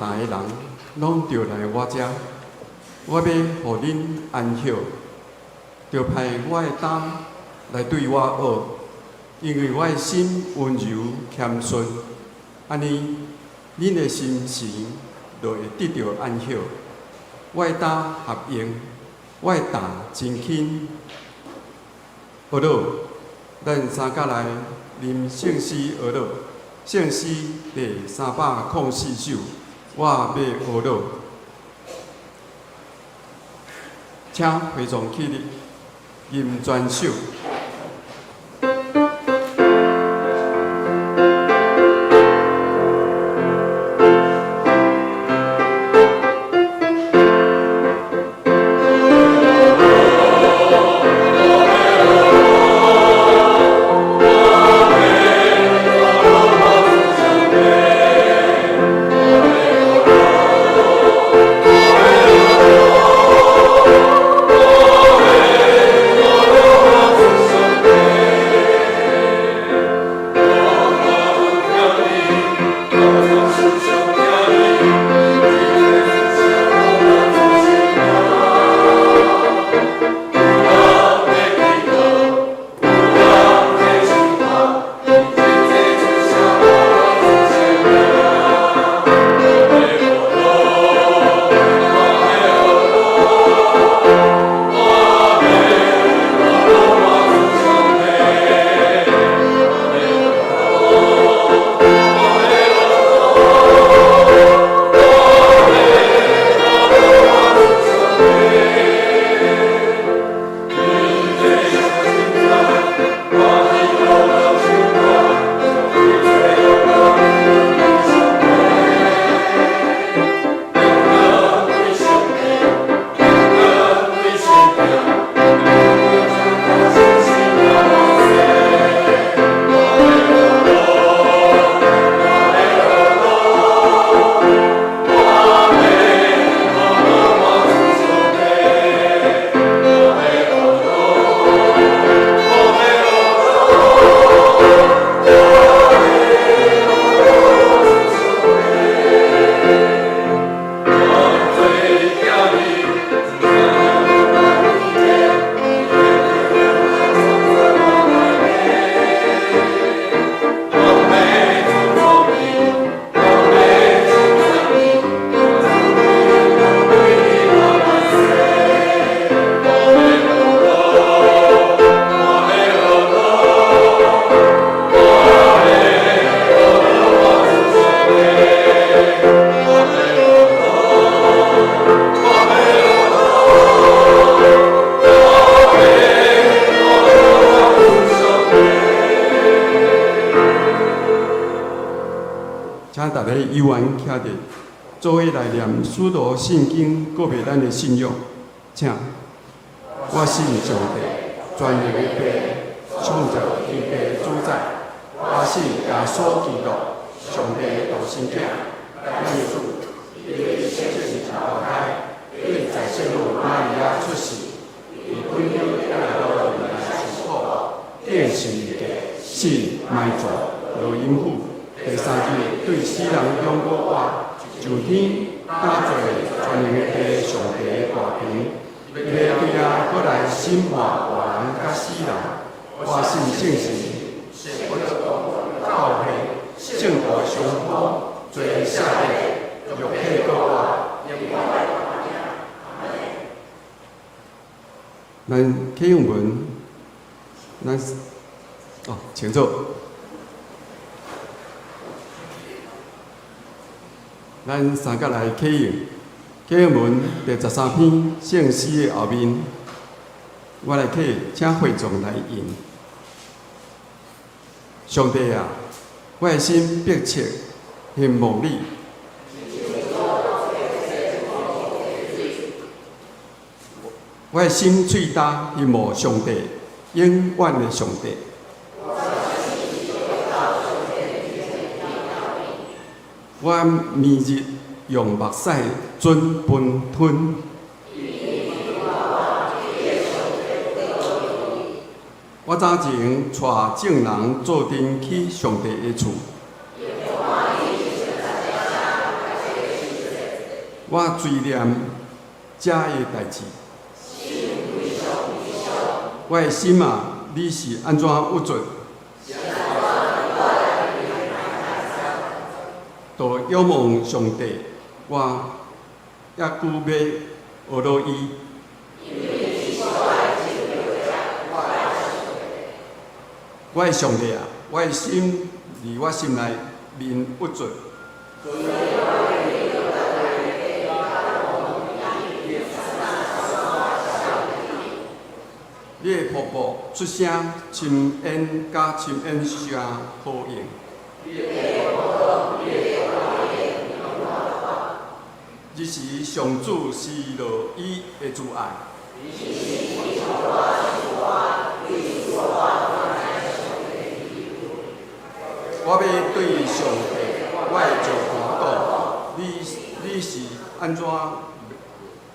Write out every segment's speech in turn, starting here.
擔的人，攏著來我遮，我欲予恁安歇。著派我的擔來對我學，因為我的心溫柔謙遜，按呢，恁的心神就會得著安歇。我的擔合用，我的擔真輕。呵咾，咱三佮來啉聖詩呵咾，聖詩第304首，我欲呵咾，請會眾起立，吟全首。請大家依原徛佇，做伙來念使徒信經，告白咱的信仰。請，我信上帝，全能的父，創造天地的主宰。我信耶穌基督，上帝的獨生子，咱的主，伊的聖靈投胎，對在聖母瑪利亞出世，佇本丟彼拉多來受苦，釘十字架，死埋葬，落陰府。第三日對死人中復活，上天搭坐全能的父上帝的大權，伊欲對遐閣來審判活人佮死人。我信聖神，教會聖徒相通，罪赦免，肉體閣活。咱啟用文，咱哦，請坐。咱三佮來啟用啟用文第13篇聖詩的後面，我來啟，請會眾來吟。上帝啊，我的心迫切希望你，我的心喙焦希望上帝，永遠的上帝。我暝日用目屎準飯吞。我早前帶眾人做陣去上帝的厝。我追念遮的代誌。我的心啊，你是按怎鬱卒？就仰望上帝，我猶閣欲呵咾伊。我的上帝啊，我的心佇我心內面鬱卒。你的瀑布出聲，深淵佮深淵相呼應。這時上主施落伊的慈愛。我欲對上帝，我的石磐講，你你是按怎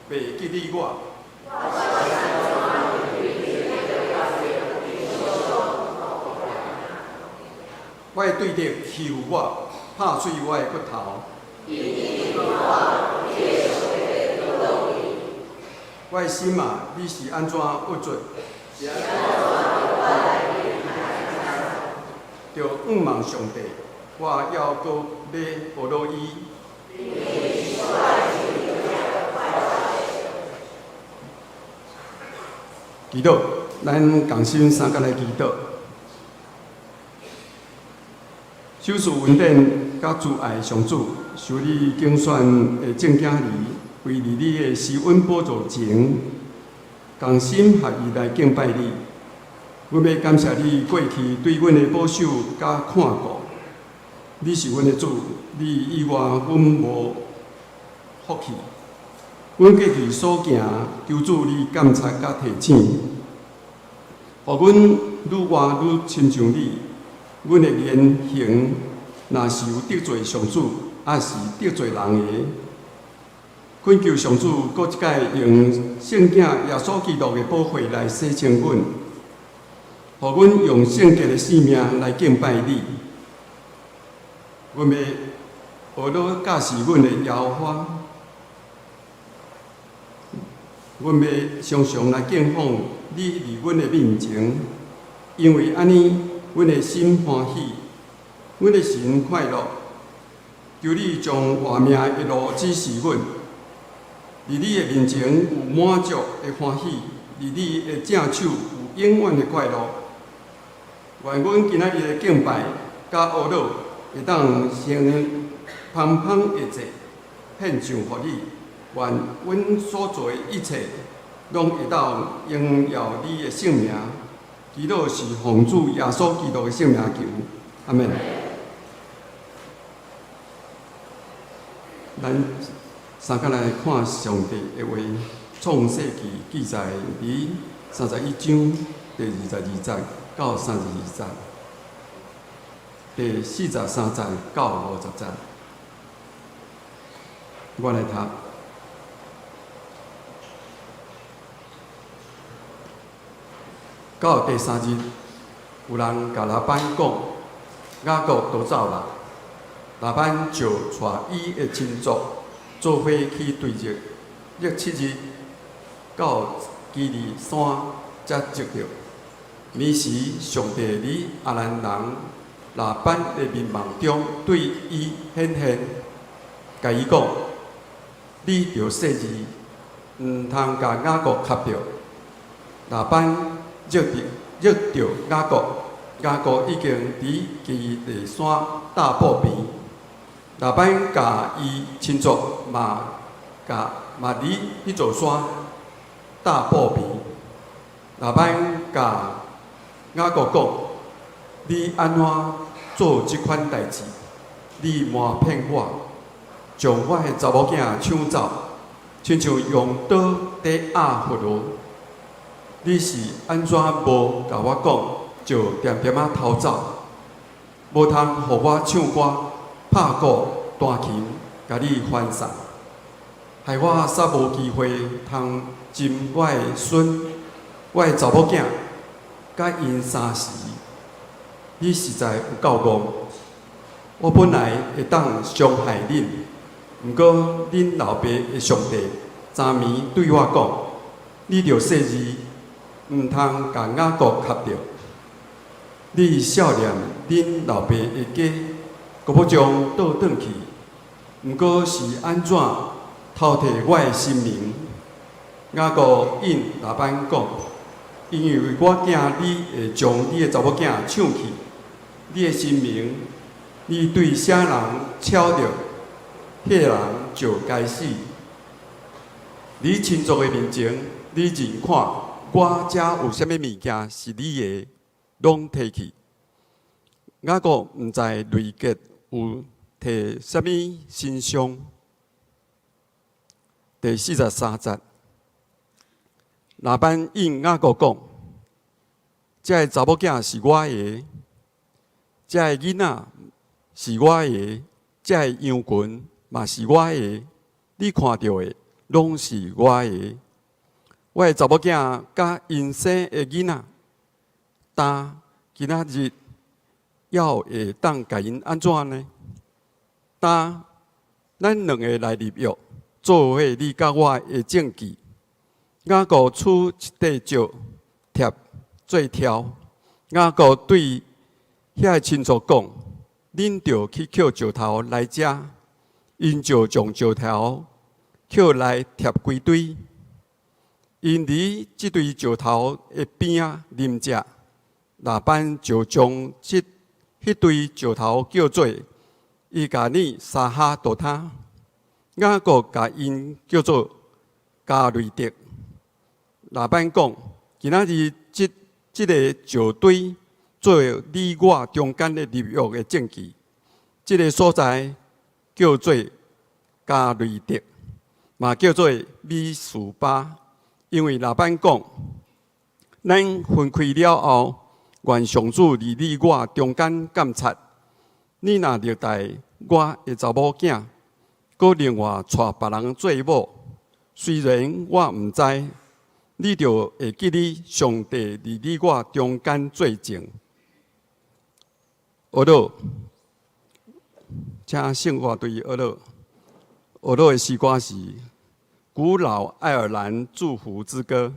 袂記得我？我的對敵欺負我，拍碎我的骨頭。我的心啊，你是按怎鬱卒？著仰望上帝，我猶閣欲呵咾伊。祈禱，咱同心相佮來祈禱。守賜恩典佮慈愛上主，受你揀選的眾囝兒，圍佇你的施恩寶座前，同心合意來敬拜你。阮欲感謝你過去對阮的保守佮看顧。你是阮的主，你以外阮無福氣。阮過去所行，求主你監察佮提醒，予阮愈活愈親像你。阮的言行若是有得罪上主，抑是得罪人的，懇求上主閣一擺用聖囝耶穌基督的寶血來洗清阮，予阮用聖潔的生命來敬拜你。阮欲呵咾教示阮的耶和華，阮欲常常來敬奉你佇阮的面前，因為按呢，阮的心歡喜，阮的神快樂。求你將活命的路指示阮，佇你的面前有滿足的歡喜，佇你的正手有永遠的快樂。願阮今仔日的敬拜佮呵咾會當成芳芳的祭，獻上予你。願阮所做的一切，攏會當榮耀你的聖名。祈禱是奉主耶穌基督的聖名求，阿們。咱相佮來看上帝的話，創世記記載佇31章第22節到32節，第43節到50節，我來讀。到第三日，有人共拉班講，雅各逃走啦。拉班就帶伊的親族做伙去追日，歷7日，到基利山才捉著。爾時，上帝佇亞蘭人拉班的眠夢中對伊顯現，共伊講：你著細膩，毋通共雅各合著。拉班捉著雅各，雅各已經佇基列山大埔邊。拉班共伊親族嘛，共嘛佇彼座山大埔邊。拉班共雅各講：你按怎做這款代誌？你瞞騙我，將我的查某囝搶走，親像用刀佇壓弗羅。你是按怎無共我講，就恬恬仔逃走？無通予我唱歌、拍鼓、彈琴，共你歡送，害我煞無機會通斟我的孫、我的查某囝，佮𪜶相時。你實在有夠戇！我本來會當傷害恁，毋過恁老爸的上帝，昨暝對我講：你著細膩，毋通共雅各合著。你數念恁老爸的家，閣欲將倒轉去。毋過是按怎偷提我的身名？雅各應拉班講：因為我驚你會將你的查某囝搶去，你的身名，你對啥人巧著，彼个人就該死。佇親族的面前，你認看我遮有啥物物件是你的，攏提去。雅各毋知利革有提啥物神像。第43節，拉班應雅各講：這个查某囝是我的，這个囡仔是我的，這个羊群嘛是我的，你看著的攏是我的。我的查某囝佮𪜶生的囡仔，今今仔日猶會當共𪜶按怎呢？今咱兩个來立約，做伙你佮我的證據。雅各取一塊石疊做柱。雅各對遐个親族講：恁著去抾石頭來遮。𪜶就將石頭抾來疊規堆。𪜶佇這堆石頭的邊仔啉食，拉班就將這彼堆石頭叫做伊迦耳沙哈杜他。雅各共𪜶叫做迦累得。拉班講：今仔日這這个石堆做你我中間的立約的證據。這个所在叫做迦累得，嘛叫做米示巴，因為拉班講：咱分開了後，願上主佇你我中間監察。你若虐待我的查某囝，閣另外娶別人做某，雖然我毋知，你著會記得上帝佇你我中間做證。學樂，請聖樂隊學樂。學樂的詩歌是《古老愛爾蘭祝福之歌》。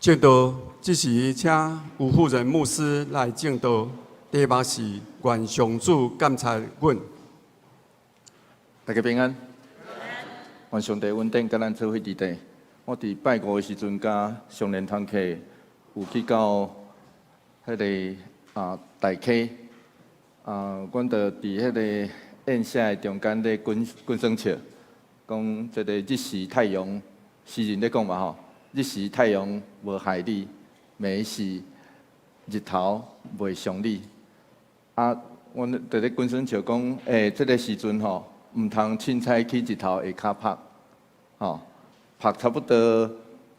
證道，這時請吳富仁牧師來證道，題目是願上主鑒察阮。大家平安，願上帝恩典佮咱做伙佇底。我佇拜五的時陣，佮少年團契有去到彼个大溪，阮就佇彼个宴席的中間咧滾滾耍笑，講這个日時太陽，詩人咧講嘛吼，日時太陽無害你，暝時日頭袂傷你。阮佇咧滾耍笑講，這个時陣吼，毋通凊彩去日頭下跤曝，吼，曝差不多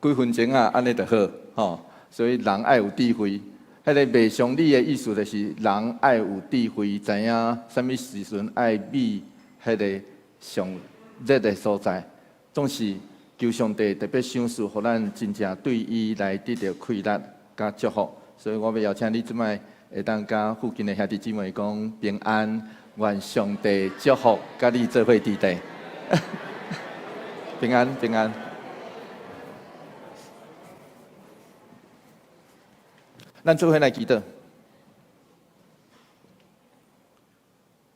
幾分鐘啊，按呢就好，吼。所以人愛有智慧，彼个袂傷你的意思就是人愛有智慧，知影啥物時陣愛避彼个上熱的所在。總是求上帝特別賞賜，予咱真正對伊來得著快樂佮祝福。所以我欲邀請你這擺會當佮附近的兄弟姊妹講平安，願上帝祝福佮你做伙佇底。平安平安。咱做伙來祈禱。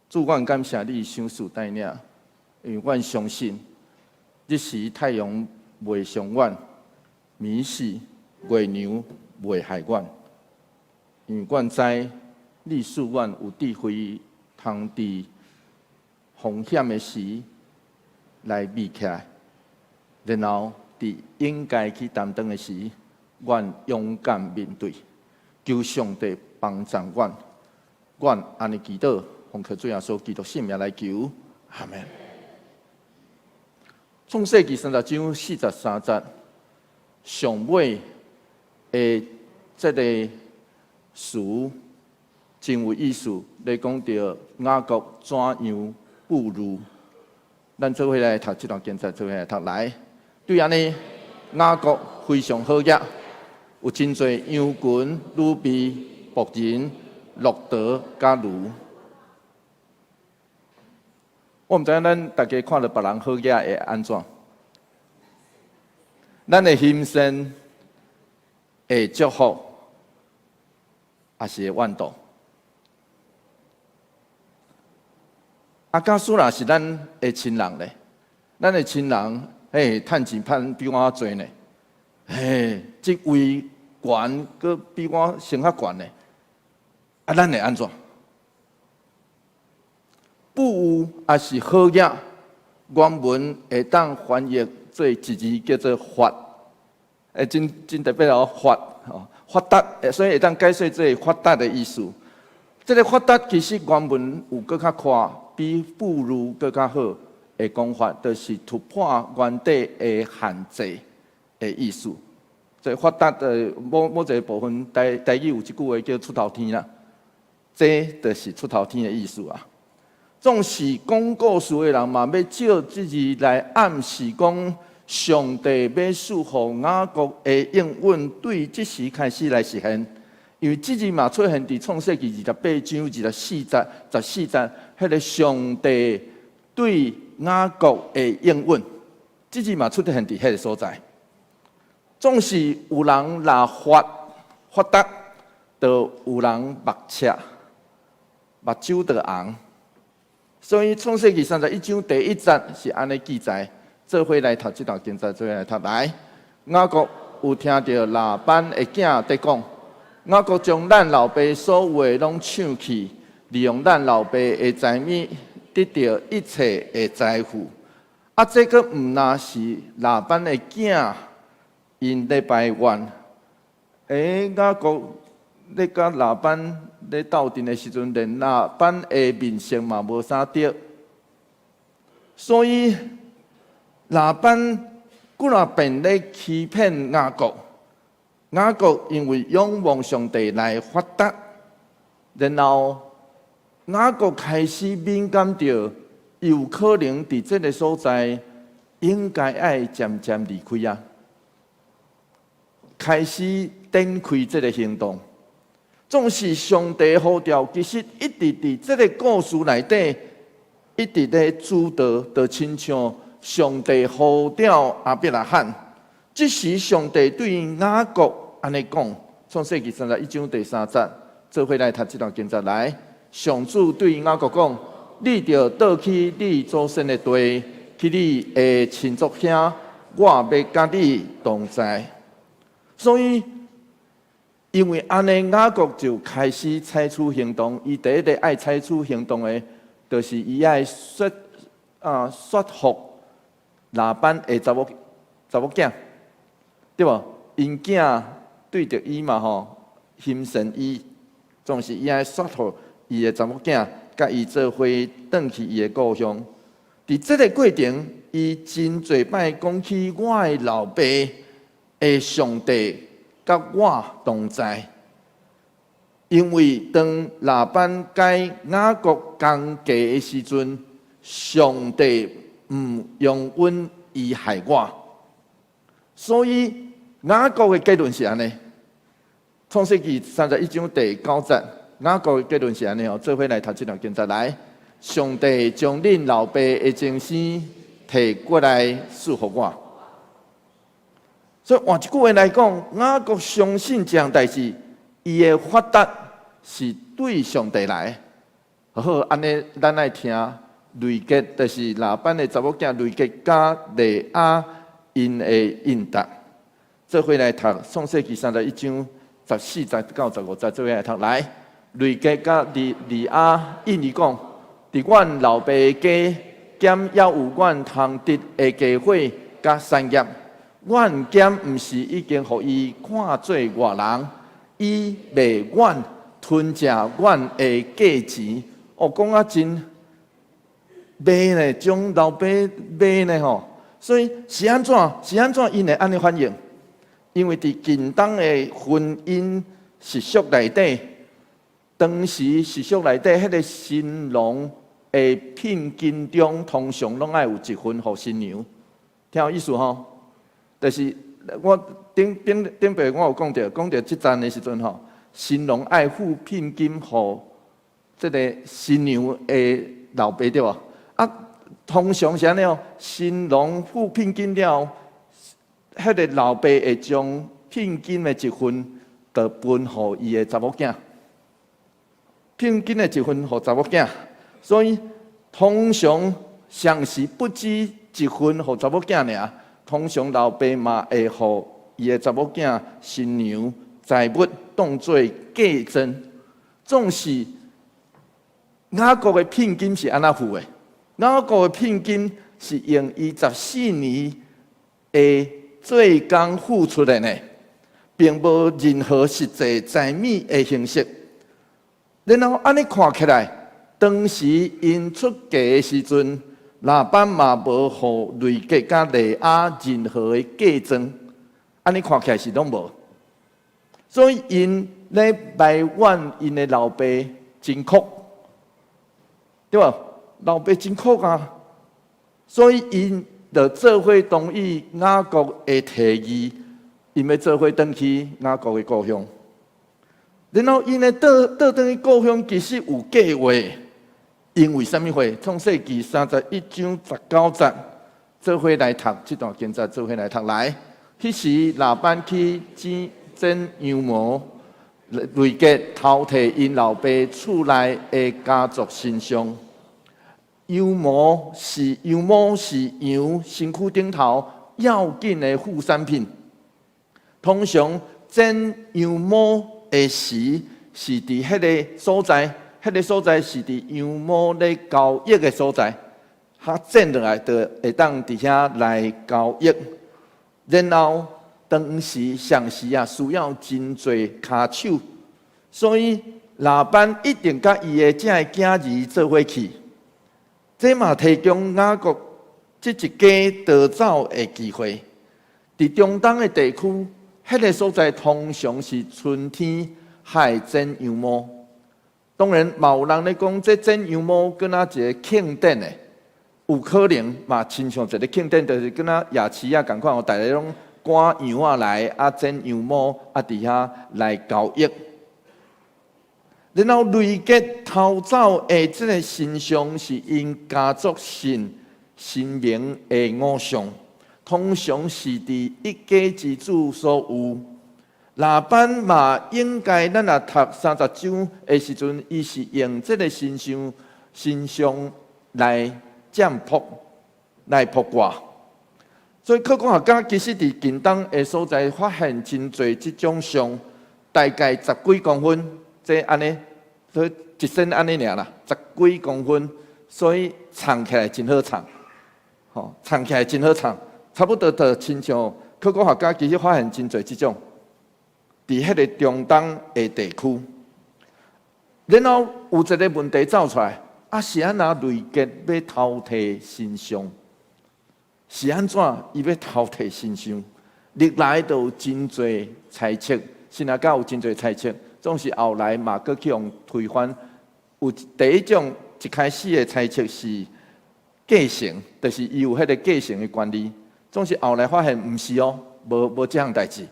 主，阮感謝你賞賜帶領，因為阮相信日時太陽袂傷阮，暝時月娘袂害阮。因為阮知你賜阮有智慧，通佇風險的時來避起來，然後佇應該去擔當的時，阮勇敢面對。求上帝幫助阮，阮按呢祈禱，奉靠主耶穌基督聖名來求，阿門。創世記30章43節，上尾的這个詞真有意思，咧講著雅各怎樣富裕。咱做伙來讀這段經節，做伙來讀來。對按呢，雅各非常好額。有真濟羊群、女婢、僕人、駱駝佮驢。我毋知影咱大家看著別人好額會按怎？咱會欣羨，會祝福，抑是會怨妒？假使若是咱的親人咧，咱的親人，嘿，趁錢趁比我較濟呢，嘿，職位懸，閣比我升較懸呢，咱會按怎？富有抑是好額，原文會當翻譯做一字叫做發，真真特別哦，發吼，發達，所以會當解釋做發達的意思。這个發達其實原文有閣較闊，比富裕閣較好的講法，就是突破原底的限制的意思。這發達的某某一个部分，台台語有一句話叫出頭天啦，這就是出頭天的意思啊。總是講故事的人嘛，欲藉這字來暗示講，上帝欲賜予雅各的應允，對這時開始來實現。因為這字嘛出現佇創世記28章24節、14節，彼个上帝對雅各的應允，這字嘛出現佇彼个所在。總是有人若發發達，就有人目赤，目睭就紅。所以創世記31章第1節是按呢記載，做伙來讀這段經節，做伙來讀來。雅各有聽著拉班的囝佇講，雅各將咱老爸所有的攏搶去，利用咱老爸的財物，得著一切的財富。這閣毋若是拉班的囝，𪜶咧埋怨。雅各咧佮拉班咧鬥陣的時陣，連拉班的面色嘛無啥著，所以拉班幾若遍咧欺騙雅各，雅各因為仰望上帝來發達，然後雅各開始敏感著，有可能佇這个所在應該愛漸漸離開啊，開始展開這个行動。總是上帝呼召，其實一直佇這个故事內底，一直咧主導，就親像上帝呼召亞伯拉罕，這時上帝對雅各按呢講，創世記31章第3節，做伙來讀這段經節來。上主對雅各講：你著倒去你祖先的地，去你的親族遐，我欲佮你同在。所以，因為按呢，雅各就開始採取行動。伊第一个愛採取行動的，就是伊愛說服拉班的查某囝，對無？𪜶囝對著伊嘛吼，欣羨伊，總是伊愛說服伊的查某囝，佮伊做伙轉去伊的故鄉。佇這个過程，伊真濟擺講起我的老爸的上帝佮我同在，因為當拉班改雅各工價的時陣，上帝毋容允伊害我，所以雅各的結論是按呢。創世記31章第9節，雅各的結論是按呢哦，做伙來讀這段經節來。上帝將恁老爸的精生提過來賜予我。所以換一句話來講，雅各相信這項代誌，伊的發達是對上帝來。好，按呢，咱愛聽利革，就是拉班的查某囝利革佮利亞𪜶的應答。做伙來讀創世記31章14節到15節，做伙來讀來。利革佮利亞應伊講：佇阮老爸的家，敢猶有阮通得的家伙佮產業？阮敢毋是已經予伊看做外人，伊賣阮吞食阮的價錢。哦，講啊真賣呢，將老爸賣呢吼。所以是按怎？是按怎？𪜶會按呢反應？因為佇近東的婚姻習俗內底，當時習俗內底，彼个新郎的聘金中，通常攏愛有一份予新娘。聽有意思吼？就是我頂頂頂擺我有講著，講著這層的時陣吼，新郎愛付聘金予這个新娘的老爸對無？啊，通常是按呢哦，新郎付聘金了，彼个老爸會將聘金的一份，就分予伊的查某囝。聘金的一份予查某囝，所以通常上是不止一份予查某囝爾。通常老爸嘛會予伊的查某囝新娘財物當做嫁妝。總是雅各的聘金是按怎付的？雅各的聘金是用伊14年的做工付出的呢，並無任何實際財物的形式。然後按呢看起來，當時𪜶出嫁的時陣，拉班嘛無予利革佮利亞任何的嫁妝，按呢看起來是攏無。所以𪜶咧埋怨𪜶的老爸真苦，對無？老爸真苦啊！所以𪜶就做伙同意雅各的提議，𪜶欲做伙轉去雅各的故鄉。然後𪜶的倒轉去故鄉，其實有計劃。因為啥物貨？創世記31章19節，做伙來讀這段經節，做伙來讀來。彼時拉班去剪剪羊毛，利革偷提𪜶老爸厝內的家族神像。羊毛是羊身軀頂頭要緊的副產品。通常剪羊毛的時，是佇彼个所在，彼个所在是佇羊毛咧交易的所在，較剪落來就會當佇遐來交易。然後當時上時啊，需要真濟跤手，所以拉班一定佮伊的這个囝兒做伙去。這嘛提供雅各這一家逃走的機會。佇中東的地區，彼个所在通常是春天愛剪羊毛。當然，嘛有人咧講，這剪羊毛敢若一个慶典的，有可能嘛親像一个慶典，就是敢若夜市仔仝款，哦，大家攏趕羊仔來，啊剪羊毛，啊佇遐來交易。然後利革偷走的這个神像是𪜶家族神神明的偶像。通常是佇一家之主所有。拉班嘛，應該咱若讀三十章的時陣，伊是用這个神像來占卜、來卜卦。所以考古學家其實佇近東的所在發現真濟這種像，大概十幾公分，這按呢，所以一身按呢爾啦，十幾公分，所以藏起來真好藏，吼，藏起來真好藏，差不多就親像考古學家其實發現真濟這種，佇彼个中東的地區，然後有一个問題走出來，啊是按怎雷結欲偷提神像？是按怎伊欲偷提神像？歷來都有真濟猜測，神學家有真濟猜測，總是後來嘛閣去予推翻。有第一種一開始的猜測是繼承，就是伊有彼个繼承的權利。總是後來發現毋是哦，無這項代誌。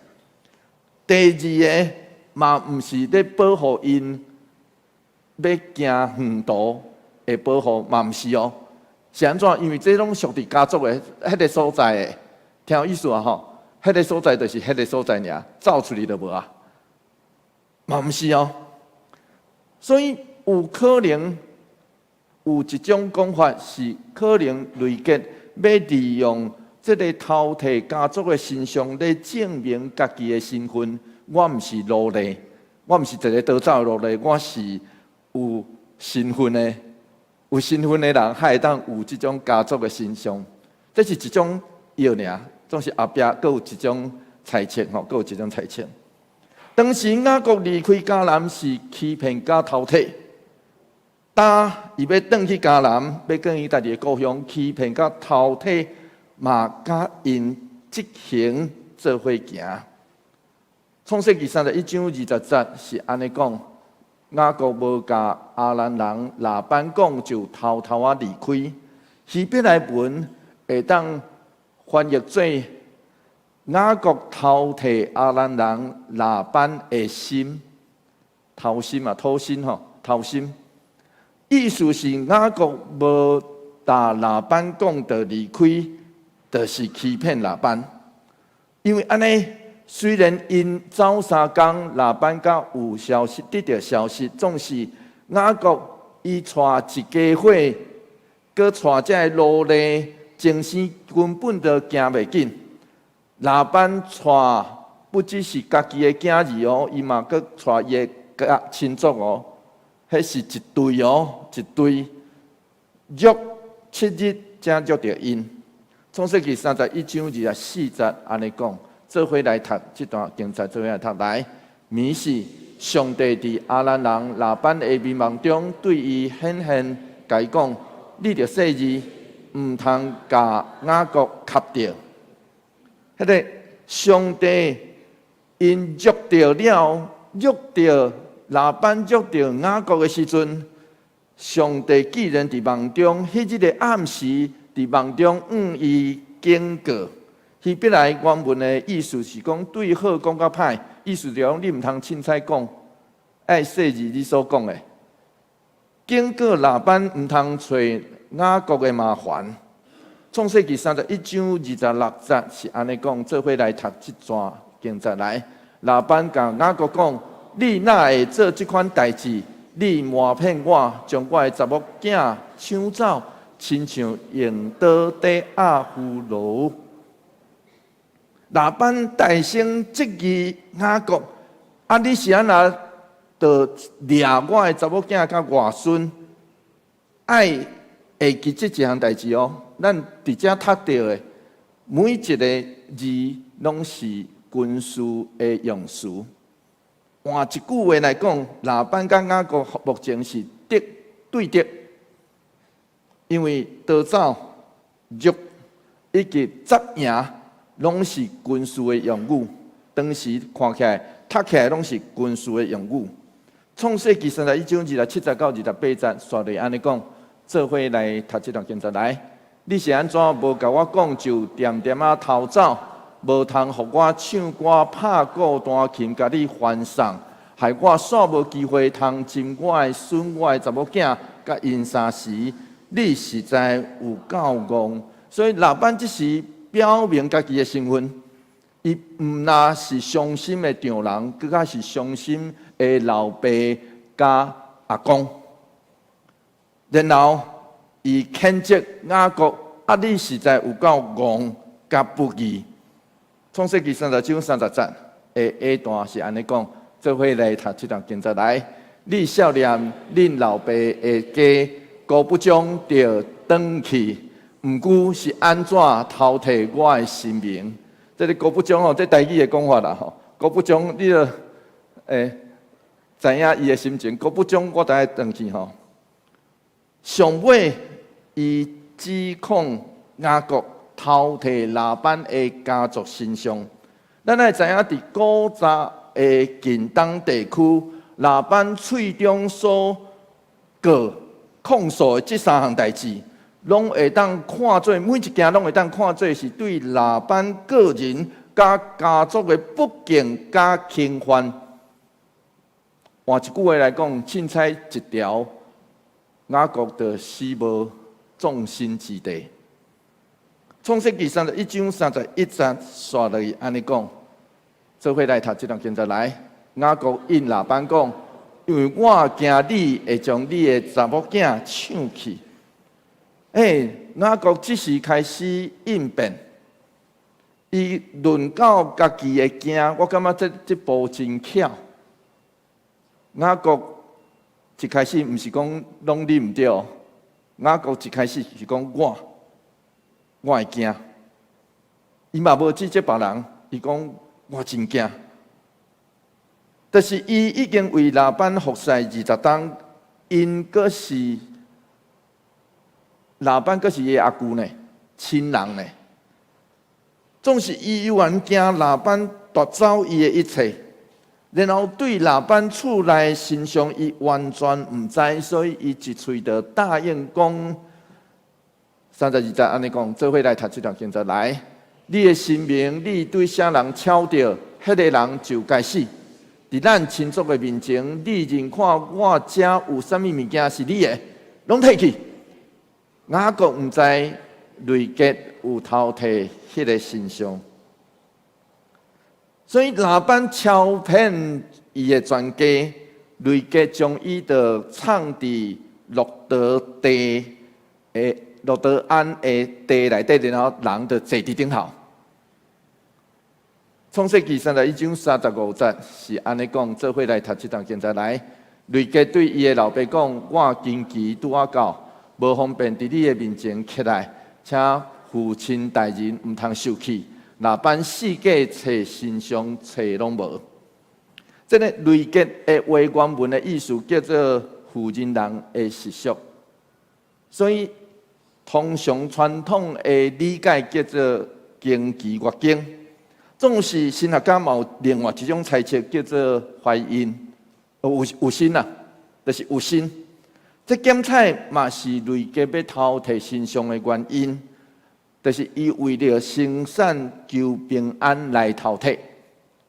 第二个嘛毋是咧保護𪜶欲行遠途的保護，嘛毋是哦。是按怎？因為這攏屬佇家族的彼个所在的，聽有意思啊吼？彼个所在就是彼个所在爾，走出去就無啊，嘛毋是哦。所以有可能有一種講法是，可能雷結欲利用這个偷提家族的神像來證明家己的身份。我毋是奴隸，我毋是一个逃走的奴隸，我是有身份的。有身份的人，才會當有這種家族的神像。這是一種臆爾，總是後壁閣有一種猜測吼，閣有一種猜測。當時雅各離開迦南是欺騙佮偷提，當伊欲轉去迦南，欲轉去家己的故鄉，欺騙佮偷提，嘛佮𪜶執行做伙行。創世記31章20節是按呢講：雅各無共亞蘭人拉班講，就偷偷仔離開。希伯來文會當翻譯做雅各偷提亞蘭人拉班的心，偷心啊，偷心吼，偷心。意思是雅各無共拉班講就離開，就是欺騙拉班。因為按呢，雖然𪜶走三工，拉班才有消息，得著消息，總是雅各伊帶一家伙，閣帶這个奴隸，前生根本就行袂緊。拉班帶不只是家己的囝兒哦，伊嘛閣帶伊的家親族哦，彼是一隊哦，一隊約7日才約著𪜶。創世記31章24節按呢講，做伙來讀這段經節，做伙來讀來。暝時，上帝佇亞蘭人拉班的美夢中對伊顯現，共伊講：你著細膩，毋通共雅各合著。彼个上帝𪜶約著了，約著拉班約著雅各的時陣，上帝既然佇夢中，彼日的暗時佇夢中向伊警告。希伯來原文的意思是講，對好講佮歹，意思就講你毋通凊彩講，愛細膩你所講的。警告拉班毋通揣雅各的麻煩。創世記31章26節是按呢講，做伙來讀這段經節來。拉班共雅各講：你哪會做這款代誌？你瞞騙我，將我的查某囝搶走，親像用刀佇壓俘虜。拉班大聲質疑雅各：啊，你是按怎就掠我的查某囝佮外孫？愛會記這一項代誌哦。咱佇遮讀著的每一个字，攏是軍事的用詞。換一句話來講，拉班佮雅各目前是敵對敵，因為逃走、掠以及紮營，攏是軍事的用語。當時看起來、讀起來攏是軍事的用語。創世記31章27節到28節，煞落按呢講，做伙來讀這段經節來。你是按怎無共我講，就恬恬仔逃走，無通予我唱歌、拍鼓、彈琴，共你歡送，害我煞無機會通斟我的孫、我的查某囝，佮𪜶相時，你實在有夠戇。所以拉班這時表明家己的身份。伊毋若是傷心的丈人，閣較是傷心的老爸佮阿公。然後，伊譴責雅各，啊！你實在有夠戇佮不義。創世記30章30節的下段是按呢講，做伙來讀這段經節來。你少年恁老爸的家，顧不將著轉去，毋過是按怎偷提我的神明？這个顧不將吼，這台語的講法啦吼。顧不將，你著會知影伊的心情。顧不將，我著愛轉去吼。上尾，伊指控雅各偷提拉班的家族神像。咱愛知影，佇古早的近東地區，拉班喙中所告控訴的這三項代誌，攏會當看做每一件攏會當看做是對拉班個人佮家族的不敬佮侵犯。換一句話來講，凊彩一條，雅各就死無葬身之地。創世記31章31節，煞落去按呢講，做伙來讀這段經節來。雅各應拉班講，因為我驚你會將你的查某囝搶去。欸，雅各這時開始應變，伊論到家己的驚，我感覺這步真巧。雅各一開始毋是講攏你毋對，雅各一開始是講我會驚。伊嘛無指責別人，伊講我真驚。但是伊已經為拉班服侍20冬，𪜶閣是拉班，閣是伊的阿舅呢，親人呢。總是伊猶原驚拉班奪走伊的一切，然後對拉班厝內神像，伊完全毋知，所以伊一喙就答應講。32節按呢講，做伙來讀這段經節來。你的神明，你對啥人巧著，彼个人就該死。佇咱親族的面前，你認看我遮有啥物物件是你的，攏提去。雅各毋知利革有偷提彼个神像，所以拉班敲騙伊的全家，利革將伊就藏佇洛德地的洛德安的地內底，然後人就坐佇頂頭。創世記31章35節是按呢講，做伙來讀這段經節來。利革對伊的老爸講：我經期拄仔到，無方便佇你的面前起來，請父親大人毋通受氣。拉班四界揣神像揣攏無。這个利革的話原文的意思叫做婦人人的習俗，所以通常傳統的理解叫做經期月經。總是神學家嘛有另外一種猜測，叫做懷孕，有身啊，就是有身。這檢採嘛是利革欲偷提神像的原因，就是伊為著生產求平安來偷提。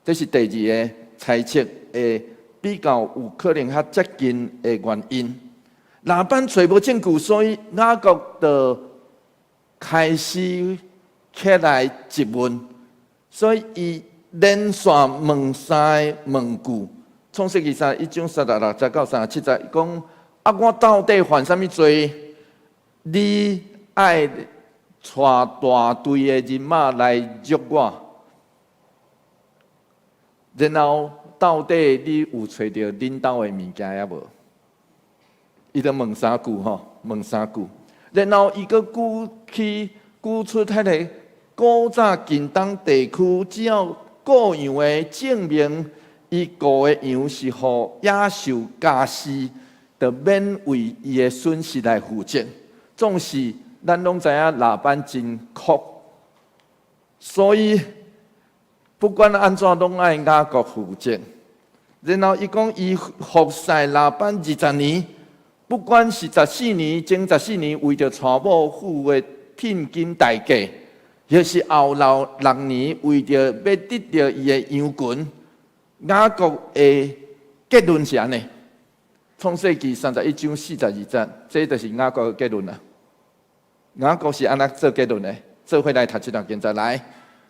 這是第二个猜測的比較有可能較接近的原因。拉班揣無證據，所以雅各就開始起來質問。所以伊連續問三个問句，創世記31章36節到37節，講啊，我到底犯啥物罪？你愛帶大隊的人馬來辱我，然後到底你有揣著恁兜的物件抑無？伊就問三句吼，問三句，然後伊閣舉起舉出彼个古早近東地區，只要羔羊的證明，伊顧的羊是予野獸咬死，就免為伊的損失來負責。總是咱攏知影拉班真酷，所以不管按怎攏愛雅各負責。然後伊講伊服侍拉班二十年，不管是十四年，前十四年為著娶某付的聘金代價，抑是後6年為著欲得著伊的羊群，雅各的結論是按呢。創世記31章42節，這就是雅各的結論啦。雅各是按怎做結論的？做伙來讀這段經節來。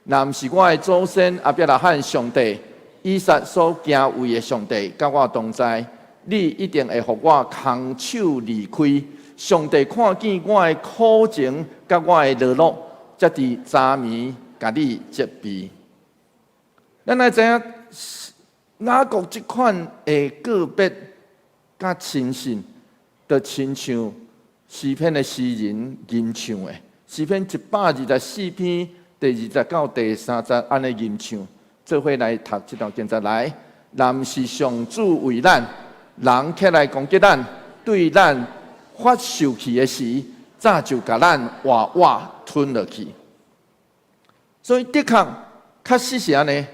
若毋是我的祖先亞伯拉罕上帝，以撒所敬畏的上帝，佮我同在，你一定會予我空手離開。上帝看見我的苦情，佮我的勞碌，才佇昨暝共你責備。咱來知影雅各這款的告別佮親信，就親像詩篇的詩人吟唱的。詩篇124篇第20到第3節按呢吟唱，做伙來讀這段經節來。若毋是上主為咱，人起來攻擊咱，對咱發受氣的時，早就共咱活活吞落去。所以的確，確實是按呢。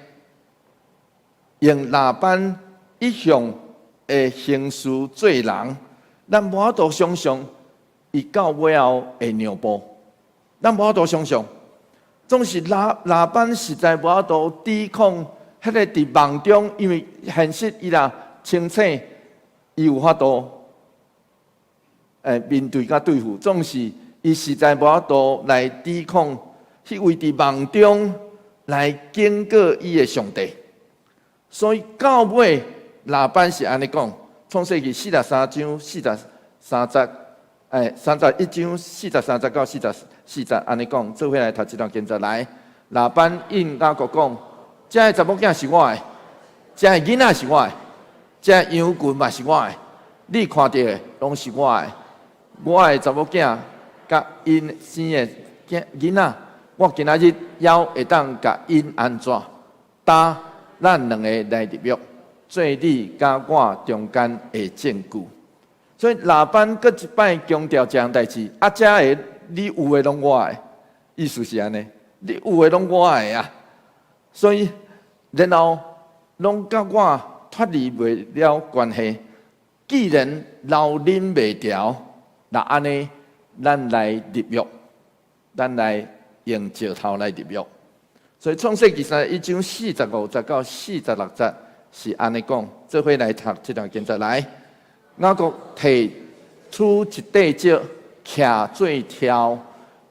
用拉班一向的行事做人，咱無法度想象伊到尾後會讓步。咱無法度想象，總是拉班實在無法度抵抗彼个佇夢中，因為現實伊若清醒，伊有法度面對佮對付，總是伊實在無法度來抵抗彼位佇夢中來警告伊的上帝。所以到尾拉班是按呢講，創世記43章43節，31章43節到44節按呢講，做伙來讀這段經節來。拉班應雅各講：這个查某囝是我的，這个囡仔是我的，這个羊群嘛是我的，你看著的攏是我的。我的查某囝佮𪜶生的囝囡仔，我今仔日猶會當共𪜶按怎？今咱兩個來立約，做你佮我中間的證據。所以拉班閣一擺強調這項代誌，啊，這个你有的攏我的，意思是按呢，你有的攏我的啊。所以然後攏佮我脫離袂了關係。既然留忍袂牢，若按呢，咱來立約，咱來用石頭來立約。所以創世記31章45節到46節是按呢講，做伙來讀這段經節來。雅各提取一塊石，徛做柱。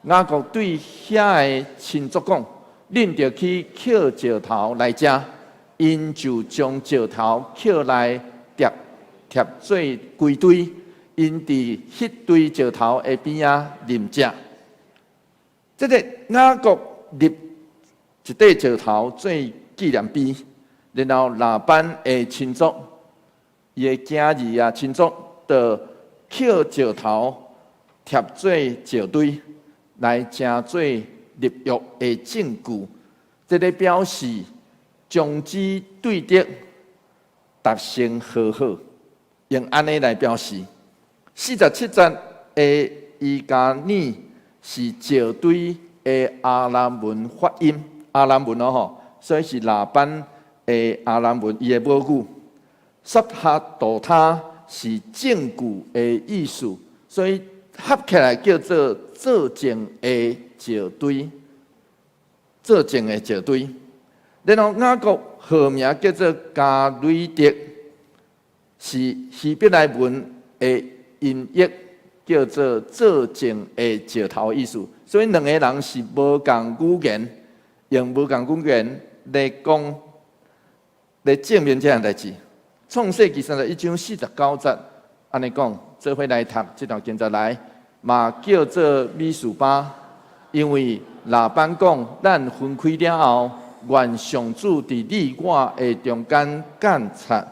雅各對遐的親族講：恁著去抾石頭來遮。𪜶就將石頭抾來疊疊做幾堆。𪜶佇彼堆石頭的邊仔啉食。這个雅各立一塊石頭做紀念碑，然後拉班的親族，伊的囝兒啊親族，就抾石頭疊做石堆，來成做立約的證據。這个表示將之對敵達成和好，用按呢來表示。47節的伊加爾是石堆的亞蘭文發音，亞蘭文哦吼，所以是拉班的亞蘭文伊的母語。撒哈杜他是證據的意思，所以合起來叫做做證的石堆，做證的石堆。然後雅各號名叫做迦累得，是希伯來文的音譯，叫做做證的石頭意思。所以兩个人是無仝語言，用無仝語言來講，來證明這項代誌。創世記31章49節，按呢講，做伙來讀這段經節來，嘛叫做米示巴，因為拉班講，咱分開了後，願上主佇你我的中間監察。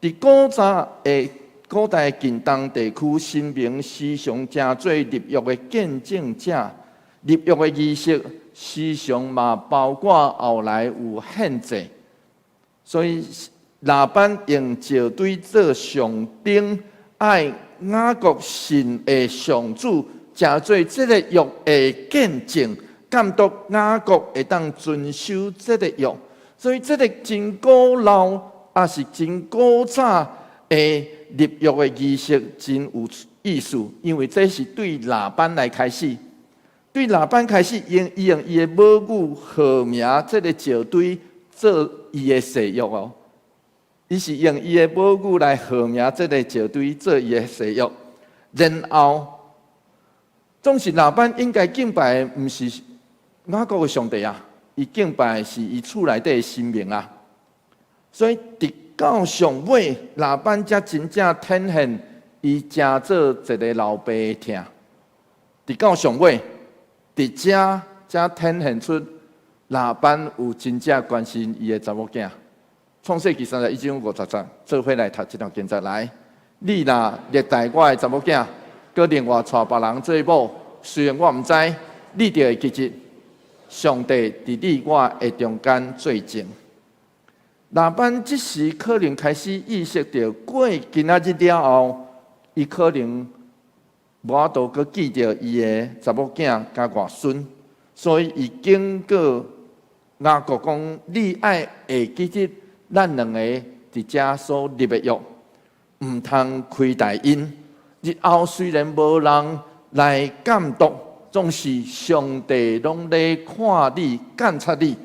佇古代近東地區，神明時常成做立約的見證者，立約的儀式時常嘛包括後來有獻祭，所以拉班用石堆做象徵，愛雅各信的上主，成做這个約的見證，監督雅各會當遵守這个約。所以這个真古老，也是真古早的立約的儀式，真有意思，因為這是對拉班來開始，對拉班開始用伊用伊的母語號名這个石堆做伊的誓約哦。伊是用伊的母語來號名這个石堆做伊的誓約，然後總是拉班應該敬拜的，毋是雅各的上帝啊，伊敬拜是伊厝內底的神明啊，所以直到上尾，拉班才真正顯現伊成做一个老爸的疼。直到上尾，佇遮才顯現出拉班有真正關心伊的查某囝。創世記31章50節，做伙來讀這段經節來。你若虐待我的查某囝，閣另外娶別人做某，雖然我毋知，你就會記得上帝佇你我的中間做證。拉班這時可能開始意識著，過今仔日了後，伊可能無法度閣見著伊的查某囝佮外孫，所以伊警告雅各講：你愛會記得咱兩个佇遮所立的約，毋通虧待𪜶。日後雖然無人來監督，總是上帝攏咧看你、監察你。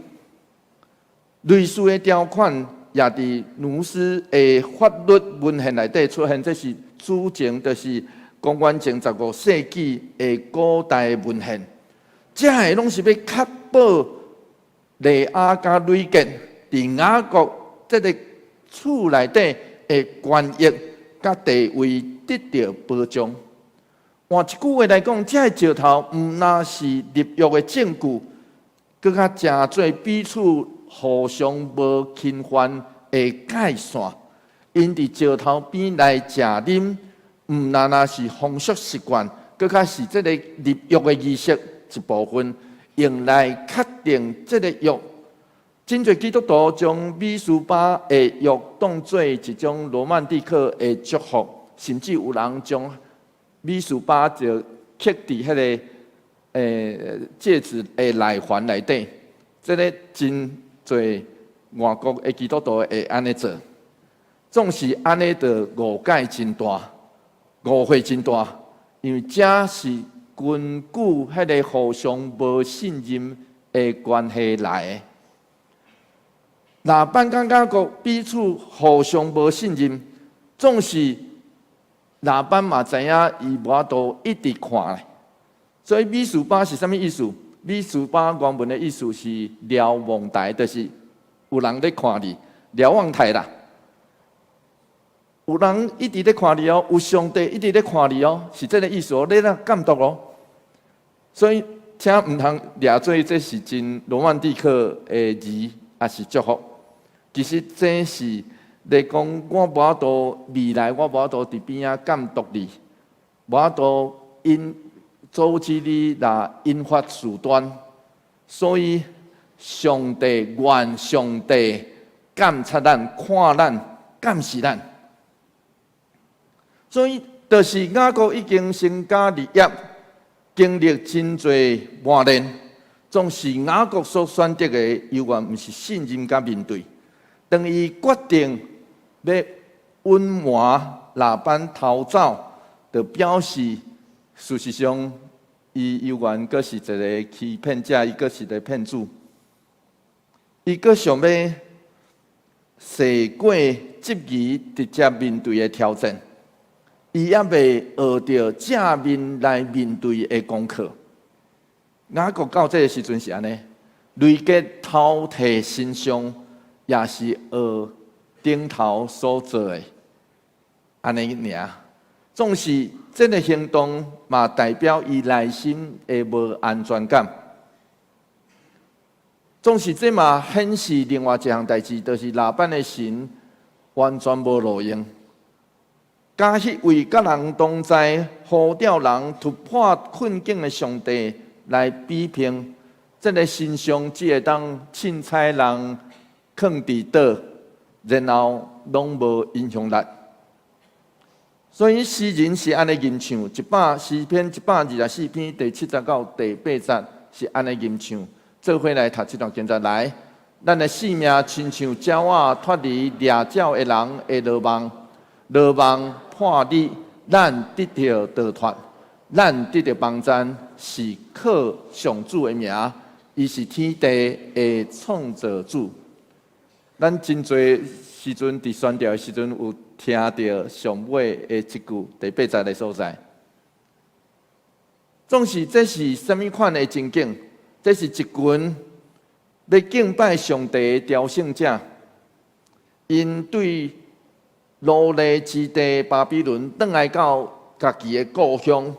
類似的條款也佇奴斯的法律文獻內底出現，這是主前，就是公元前15世紀的古代文獻。這个攏是欲確保利亞佮拉結佇雅各這个厝內底的權益佮地位得著保障。換一句話來講，這个石頭毋但是立約的證據，閣較成做彼此互相無侵犯的界線。𪜶佇石頭邊來食啉，毋但若是風俗習慣，閣較是這個立約的儀式一部分，用來確定這個約。真濟基督徒將米斯巴的約當做一種羅曼蒂克的祝福，甚至有人將米斯巴就刻佇彼个戒指的內環內底。這个真濟外國的基督徒會按呢做，總是按呢就誤解真大，誤會真大，因為這是根據彼个互相無信任的關係來的。拉班佮雅各彼此互相無信任，總是拉班嘛知影伊無法度一直看咧。所以米斯巴是啥物意思？米斯巴原文的意思是瞭望台，就是有人咧看你，瞭望台啦。有人一直咧看你哦，有上帝一直咧看你哦，是這个意思哦，咧來監督哦。所以，請毋通掠做這是真羅曼蒂克的字，抑是祝福。其實這是咧講，我無法度未來，我無法度佇邊仔監督你，無法度引阻止你來引發事端。所以，上帝願上帝監察咱、看咱、監視咱。所以，就是雅各已經成家立業，經歷真濟磨練，總是雅各所選擇的，猶原毋是信任佮面對。當伊決定欲隱瞞拉班逃走，就表示事實上，伊猶原閣是一个欺騙者，伊閣是一个騙子。伊閣想欲踅過質疑，直接面對的挑戰。伊猶未學著正面來面對的功課。雅各到這个時陣是按呢，拉結偷提神像，也是學頂頭所做的，按呢爾。總是這个行動嘛，代表伊內心的無安全感。總是這嘛顯示另外一項代誌，就是拉班的神完全無路用。佮彼位佮人同在、呼召人突破困境的上帝來比拼，這个神像只會當凊彩人囥佇倒，然後攏無影響力。所以詩人是按呢吟唱，詩篇124篇第7節到第8節是按呢吟唱。做伙來讀這段經節來，咱的性命親像鳥仔脫離獵鳥的人的羅網，羅網破裂，咱得著逃脫，咱得著幫贊，是靠上主的名，伊是天地的創造主。咱真濟時陣佇宣教的時陣有聽著上尾的這句第八節的所在。總是這是啥物款的情景？這是一群欲敬拜上帝的朝聖者，𪜶對奴隸之地巴比倫轉來到家己的故鄉，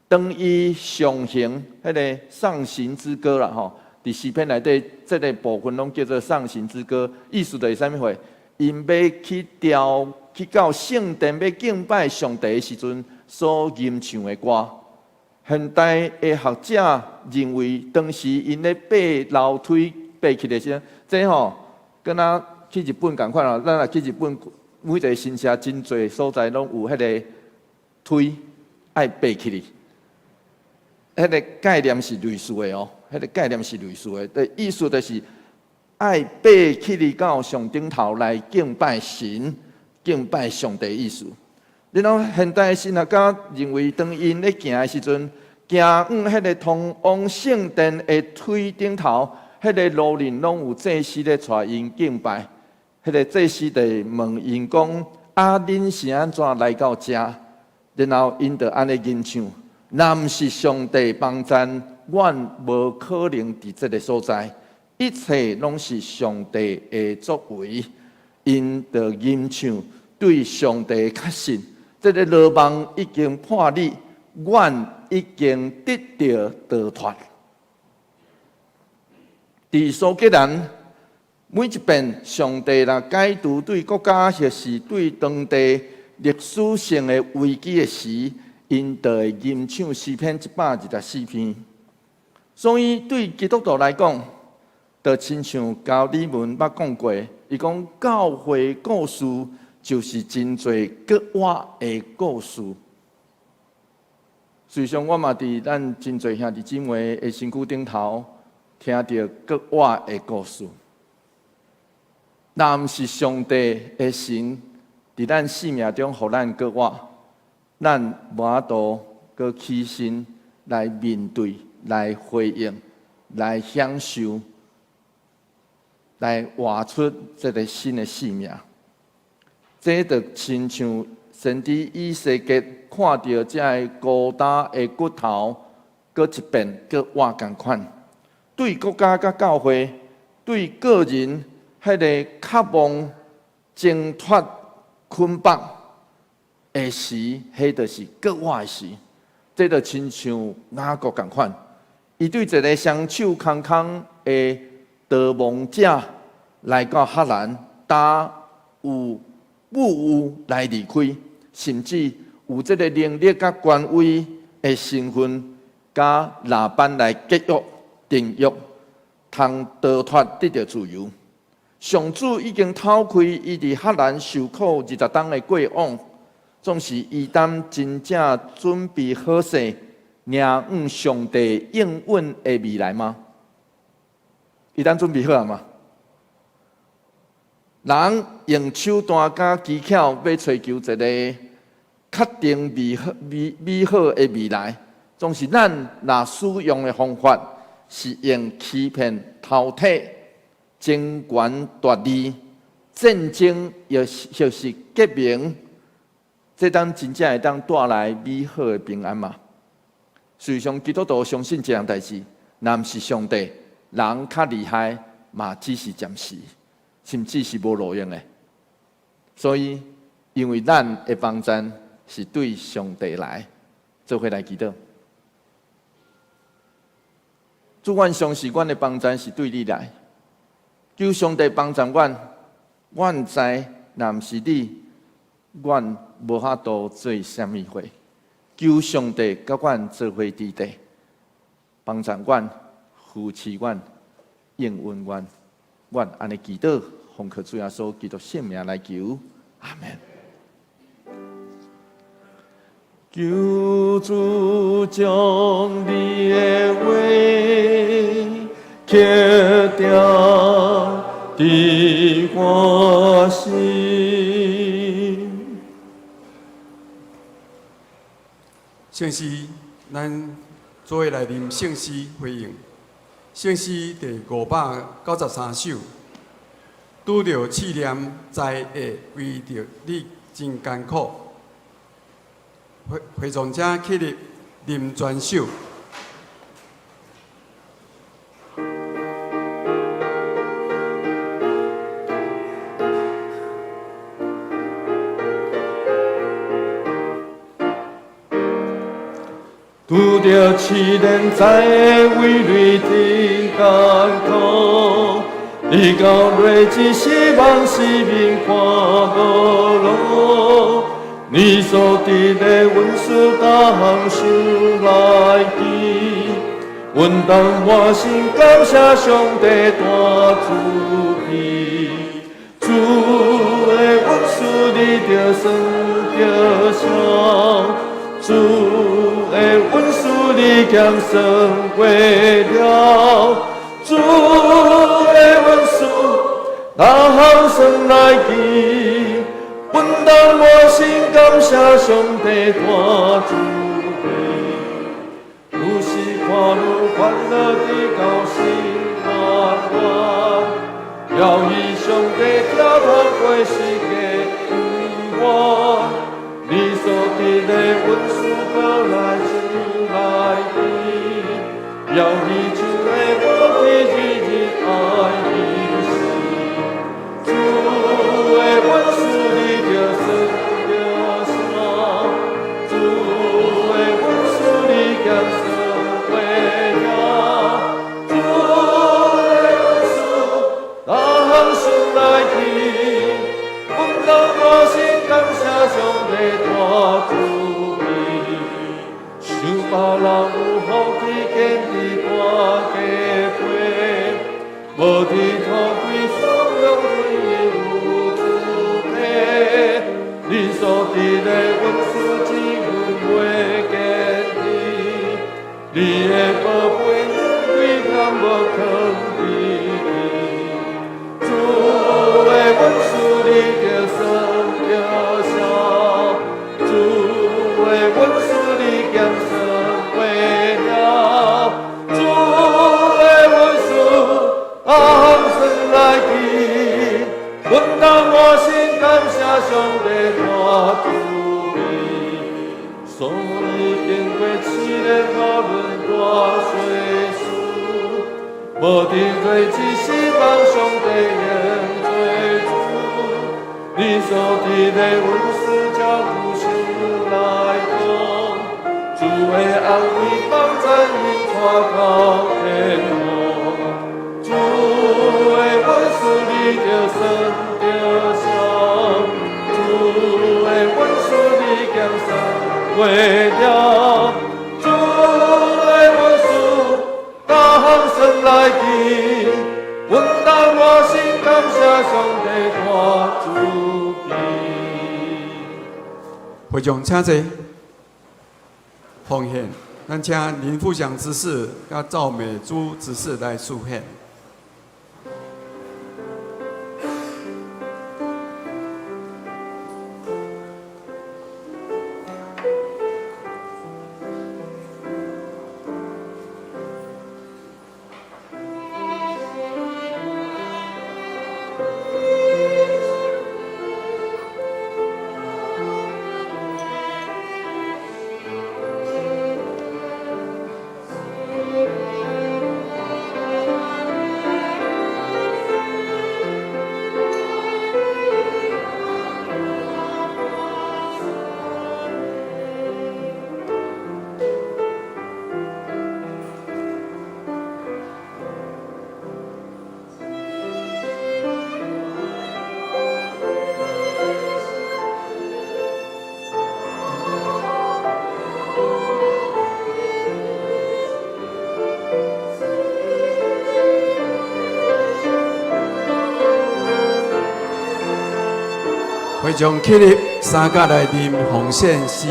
當伊上行彼个上行之歌啦吼，佇詩篇內底這个部分攏叫做上行之歌，意思就是啥物貨？𪜶欲去朝去到聖殿欲敬拜上帝的時陣，所吟唱的歌。現代的學者認為，當時𪜶咧爬樓梯爬去的時陣，這吼敢若去日本仝款哦，咱若去日本，每一个神社真濟所在攏有彼个梯愛爬起去。彼个概念是類似的哦，彼个概念是類似的，的意思就是愛爬起去到上頂頭來敬拜神、敬拜上帝意思。然後現代神學家認為，當𪜶咧行的時陣，行往彼个通往聖殿的梯頂頭，彼个路面攏有祭司咧帶𪜶敬拜。彼个祭司就問𪜶講：啊，恁是按怎來到遮？然後𪜶就按呢吟唱：若毋是上帝幫贊，阮無可能佇這个所在。一切攏是上帝的作為。𪜶就吟唱對上帝的確信。這个羅網已經破裂，阮已經得著逃脫。佇蘇格蘭，每一遍上帝若解除對國家或是對當地歷史性的危機的時，𪜶就會吟唱詩篇124篇。所以對基督徒來講，就親像高利文捌講過，伊講教會故事就是真濟閣活的故事。事實上，我嘛佇咱真濟兄弟姊妹的身軀頂頭聽著閣活的故事。若毋是上帝的神佇咱生命中予咱閣活，咱無法度閣起身來面對、來回應、來享受、來活出這个新的生命。這就親像先知以西結看著這个孤單的骨頭，閣一遍閣活仝款。對國家佮教會，對個人，彼个渴望掙脫捆綁的時，彼就是閣活的時。這就親像雅各仝款，伊對一个雙手空空的逃亡者來到哈蘭，擔有富有來離開，甚至有這个能力佮權威的身份，佮拉班來結約訂約，通逃脫得著自由。上主已經透開伊佇哈蘭受苦20冬的過往，總是伊當真正準備好勢，迎向上帝應允的未來嗎？伊當準備好啊嗎？人用手段佮技巧欲揣求一个確定美好、美美好的未來，總是咱若使用的方法是用欺騙、偷提、爭權奪利、戰爭，抑或是革命，這當真正會當帶來美好的平安嗎？事實上，基督徒相信這項代誌，若毋是上帝，人較厲害嘛，只是暫時，甚至是無路用的。所以，因為咱的幫贊是對上帝來，做伙來祈禱。主，阮相信阮的幫贊是對你來，求上帝幫助阮，阮知若毋是你，阮無法度做啥物貨。求上帝佮阮做伙佇佇，幫助阮，扶持阮，應允阮。阮按呢祈禱，奉靠主耶穌基督聖名來求，阿門。求主將你的話刻釘佇我心。聖詩，咱做伙來啉聖詩回應。聖詩第593首，拄著試煉，知會為著你真艱苦。會會眾請起立，啉全首。拄著試煉，知會畏累真艱苦，直到落日希望四面看無路，你所賜的恩賜逐項想來記，阮當滿心感謝上帝大慈悲，主的恩賜你著算著數，主的恩賜你兼算過了，主的恩賜逐項算來記，阮當滿心感謝上帝大慈悲。有時看愈煩惱直到心肝軟，搖伊上帝疼痛過是假永遠。你所賜的恩賜閣來想來記，搖伊手的無期日日愛伊時，主的恩賜你著算著數，主的恩賜你兼算過了，主的恩賜逐項想來記，阮當滿心感謝上帝大慈悲。想別人有福氣建佇大家陪，無佇土地爽朗對有主體，你所賜的恩賜只阮袂見得，你的寶貝阮規工無囥佇記，主的恩賜你著算著數，主的恩賜你兼算過了，主的恩賜逐項算來記，阮當滿心感謝上帝大慈悲。所以經過試煉，無論大細事，無佇落日希望上帝仍做主，你所賜的恩賜才久想來講，主的安慰幫助𪜶帶到天堂，主的恩賜你著算著數，主的恩賜你兼算過了，主的恩賜逐項算來記，阮當滿心感謝上帝大慈悲。會眾請坐，奉獻，咱請林富祥執事佮趙美珠執事來司獻。會眾起立，三甲來啉奉獻詩。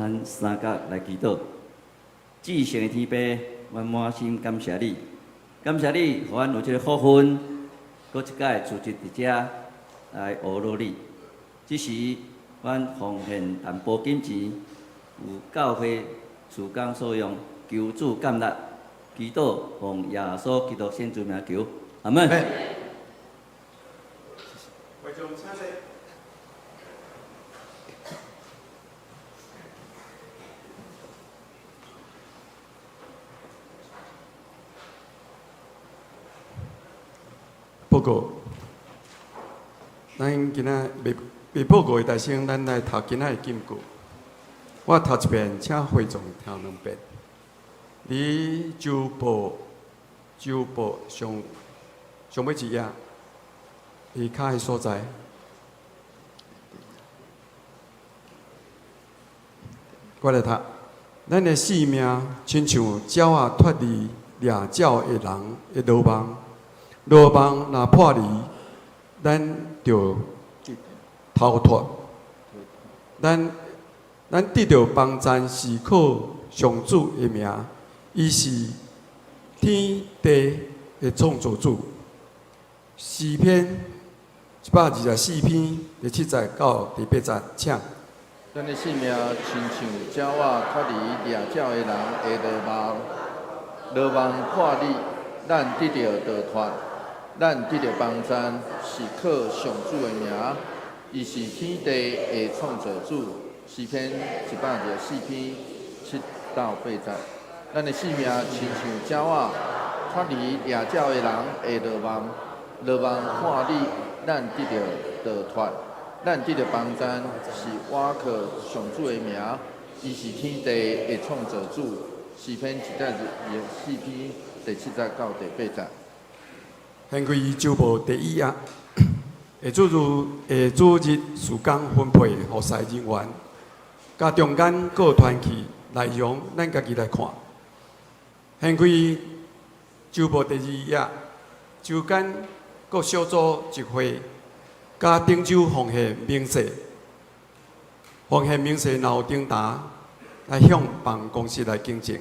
咱三角來祈禱。至聖的天父，阮滿心感謝你，感謝你，予阮有這个福分，閣一擺聚集佇遮來學羅你。這時，阮奉獻淡薄金錢，有教會事工所用，求主感納，祈禱奉耶穌基督聖主名求，阿門。會眾請坐。報告，咱今仔未未報告的大聲，咱來讀今仔的金句。我讀一遍，請會眾聽兩遍。佇週報週報上上尾一頁，伊卡的所在。我來讀，咱的性命親像鳥仔脫離掠鳥的人的羅網，羅網若破離，咱就逃脫。咱咱得著幫贊是靠上主的名，伊是天地的創造主。詩篇124篇第七節到第八節，請。咱的性命親像鳥仔脫離掠鳥的人的羅網，羅網破裂，咱得著逃脫。咱得著幫贊是靠上主的名，伊是天地的創造主。詩篇124篇7到8節。咱的性命親像鳥仔脫離掠鳥的人的羅網，羅網破裂，咱得著逃脫。咱得著幫贊是倚靠上主的名，伊是天地的創造主。詩篇124篇第七節到第八節。掀開週報第一頁，下主日下主日事工分配服侍人員，佮中間各團契內容，咱家己來看。掀開週報第二頁，週間各小組集會，佮頂週奉獻明細，奉獻明細若有頂答，來向辦公室來更正。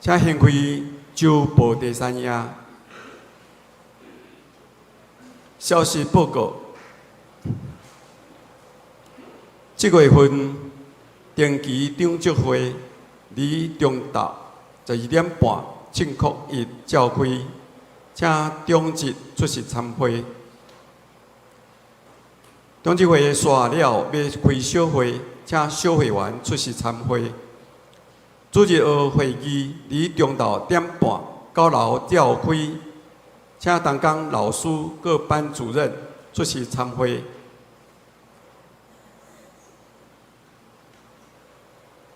請掀開週報第三頁。消息報告：這月份定期長執會佇中晝12點半正確一召開，請長執出席參會。長執會煞了欲開小會，請小會員出席參會。主日學會議佇中晝點半九樓召開。請同工老師、各班主任出席參會。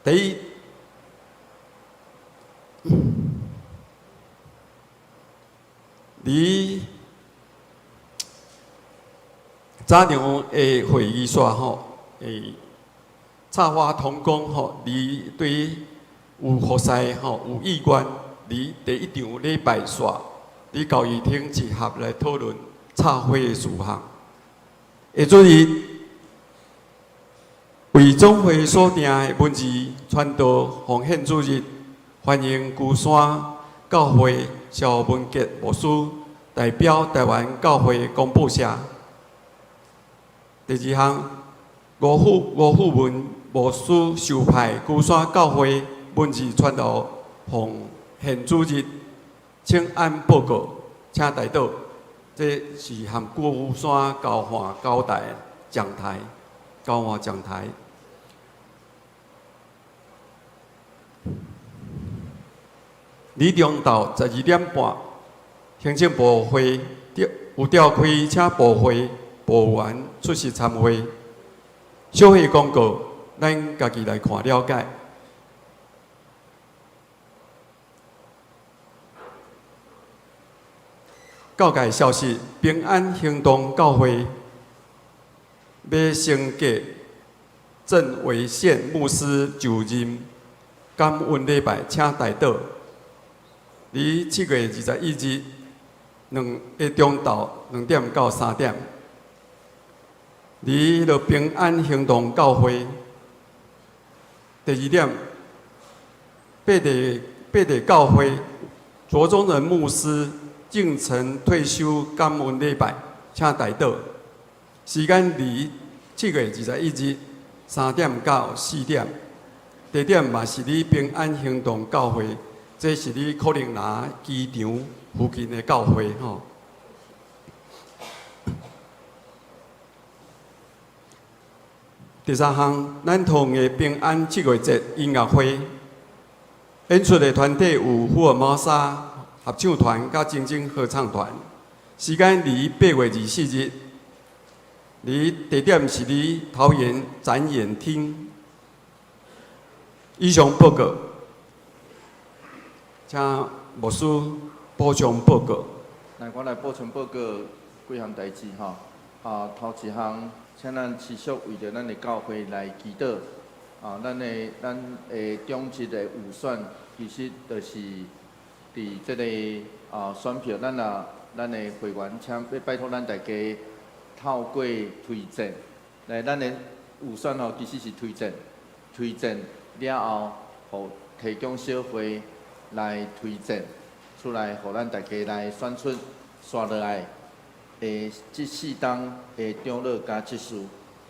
第一，佇早場的會議煞吼，插花同工吼，佇對有服侍吼有意願，佇第一場禮拜煞。佇教義廳集合來討論插花的事項。下主日為總會所訂的文字傳道奉獻主日，歡迎龜山教會蕭文傑牧師代表台灣教會公布社。第二項，吳富文牧師受派龜山教會文字傳道奉獻主日。請按報告，請代禱。這是含龜山交換交代講台，交換講台。佇中晝12點半，行政部會有召開，請部會部員出席參會。小會公告，咱家己來看了解。教界消息：平安行動教會欲升格鄭維憲牧師就任感恩禮拜，請代禱。佇7月21日兩下中晝2點到3點，佇彼个平安行動教會。第二點，八地教會卓中仁牧師敬誠退休感恩禮拜，請代禱。時間佇7月21日3點到4點，地點嘛是佇平安行動教會，這是佇可能拿機場附近的教會吼。第三項，咱桃園的平安七月節音樂會演出的團體有福爾摩沙合唱團佮晶晶合唱團。時間佇8月24日，佇地點是佇桃園展演廳。以上報告，請牧師補充報告。來，我來補充報告幾項代誌吼。啊，頭一項，請咱持續為著咱的教會來祈禱。啊，咱的長執的預算，其實就是佇這个選票，咱啊，咱的會員請欲拜託咱大家透過推薦，來咱的預算吼，其實是推薦，推薦了後，予提供小會來推薦出來，予咱大家來選出紲落來的這四冬的長老佮執事，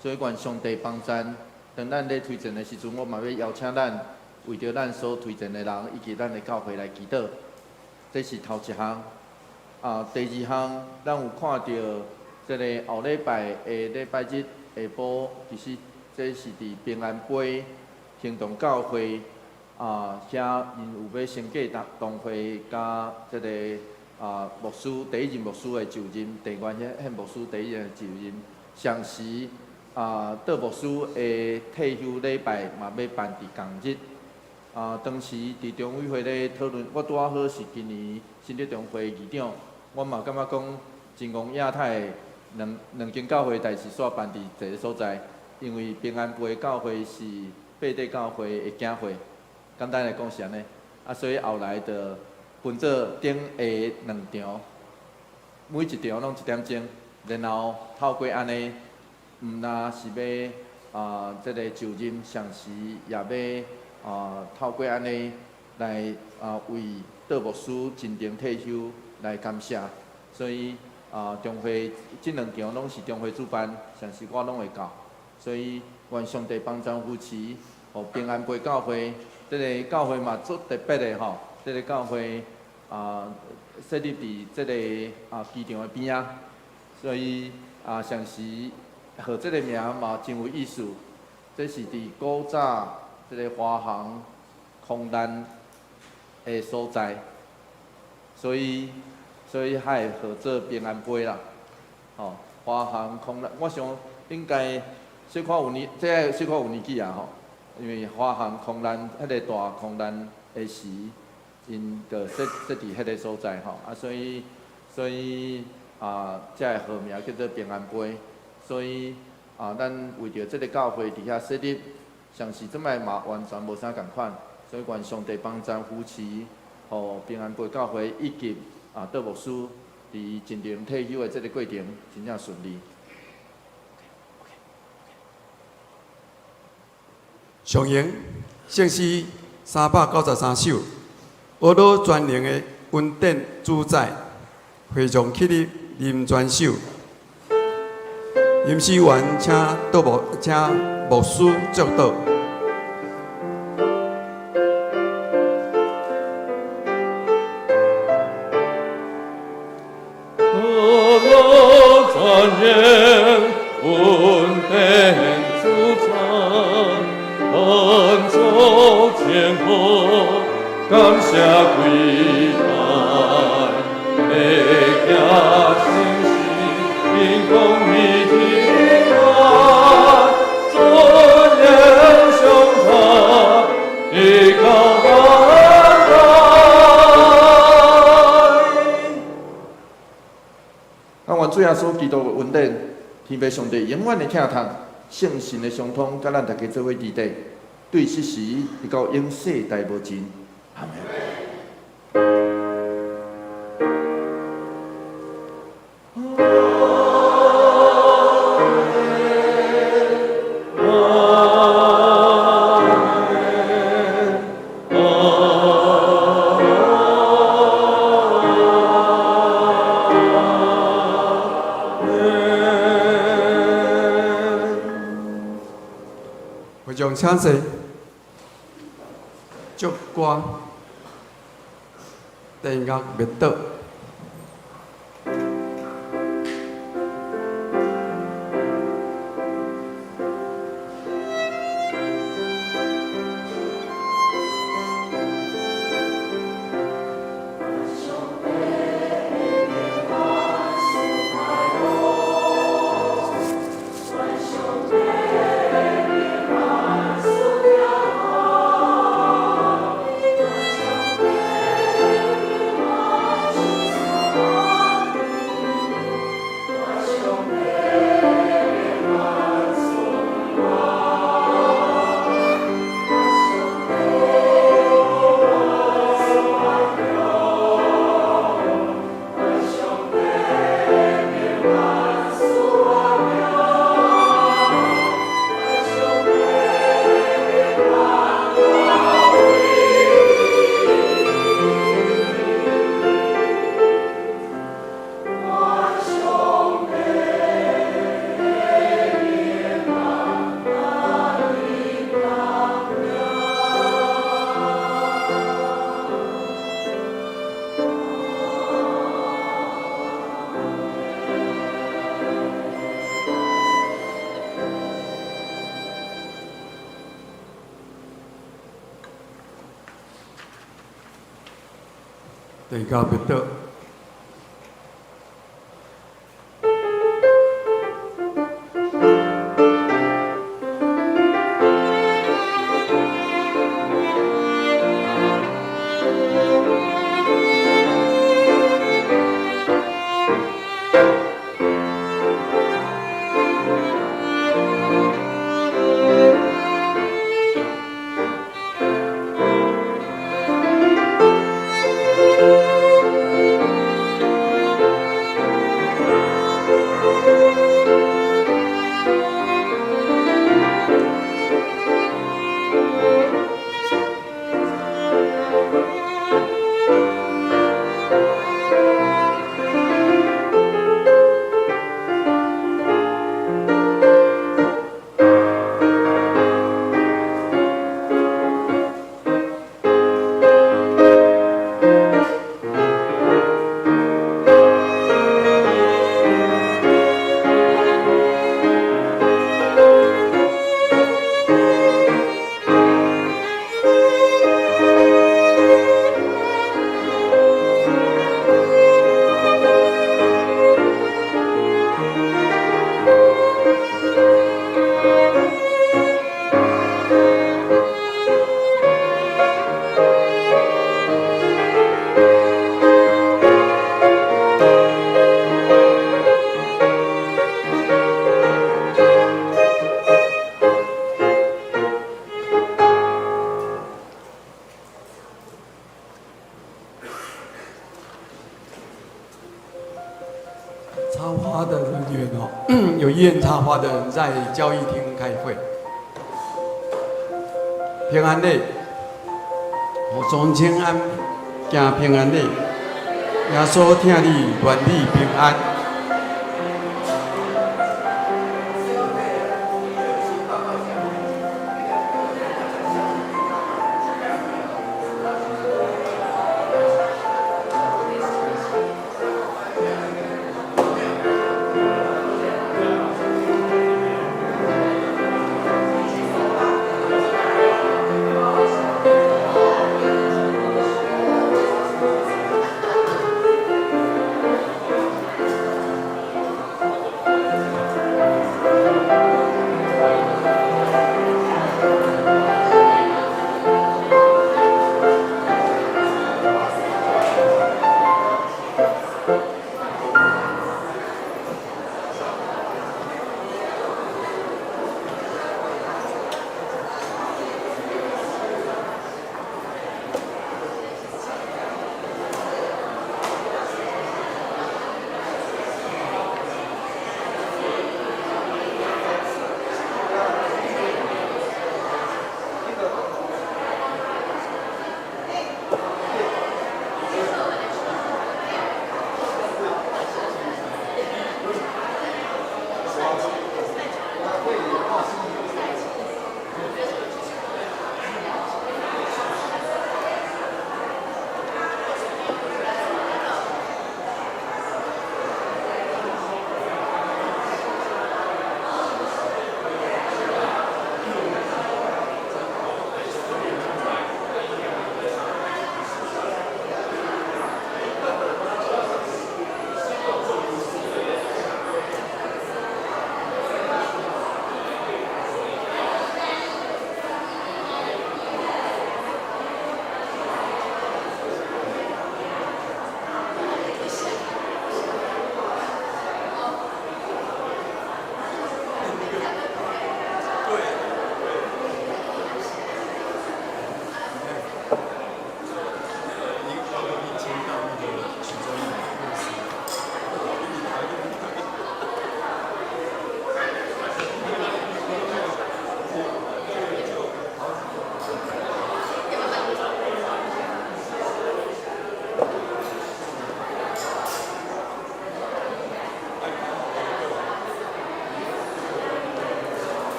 所以願上帝幫贊。當咱咧推薦的時陣，我嘛欲邀請咱為著咱所推薦的人以及咱的教會來祈禱。這是頭一項。啊，第二項，咱有看著這个後禮拜的禮拜日下晡，其實這是佇平安杯行動教會啊，遐𪜶有欲先過同會佮這个牧師第一任牧師的就任，鄭元憲牧師第一任就任，同時杜牧師的退休禮拜嘛欲辦佇仝日。當時佇中委會咧討論，我拄仔好是今年新竹中會議長，我嘛感覺講真戇亞太兩間教會代誌煞辦佇一个所在，因為平安杯教會是八地教會的囝會，簡單來講是按呢。啊，所以後來就分做頂下兩場，每一場攏一點鐘，然後透過按呢，毋但是欲這个就任，同時也欲透過按呢來為杜牧師進行退休來感謝，所以中會這兩場攏是中會主辦，上時我攏會到，所以願上帝幫贊扶持，予平安杯教會，這个教會嘛足特別的吼，這个教會設立佇這个機場的邊仔，所以上時號這个名嘛真有意思，這是佇古早這个華航空難的所在，所以才會號做平安杯啦，吼，華航空難，我想應該小可有年，這个小可有年紀啊吼，因為華航空難，彼个大空難的時，𪜶就設佇彼个所在吼，啊，所以才會號名叫做平安杯，所以咱為著這个教會佇遐設立，上是這擺嘛完全無啥仝款，所以願上帝幫贊扶持，予平安杯教會以及杜牧師佇進行退休的這个過程真正順利。上行聖詩393首，呵咾全能的恩典主宰，會眾起立林專守。林思源請牧師祝禱。呵咾全能恩典主宰，恩祝千賀，感謝歸來，會行信心，因公義平安，尊嚴相傳，直到萬代。啊，願主耶穌基督的恩典，天父上帝永遠的疼痛，聖神的相通，佮咱大家做伙佇底，對彼時直到永世代無盡。阿們。阿們。會長請坐。祝歌，地獄滅倒。地獄滅倒。插花的人員哦，有意願插花的人在交誼廳開會。平安禮，互相請安，行平安禮，耶穌疼你，願你平安。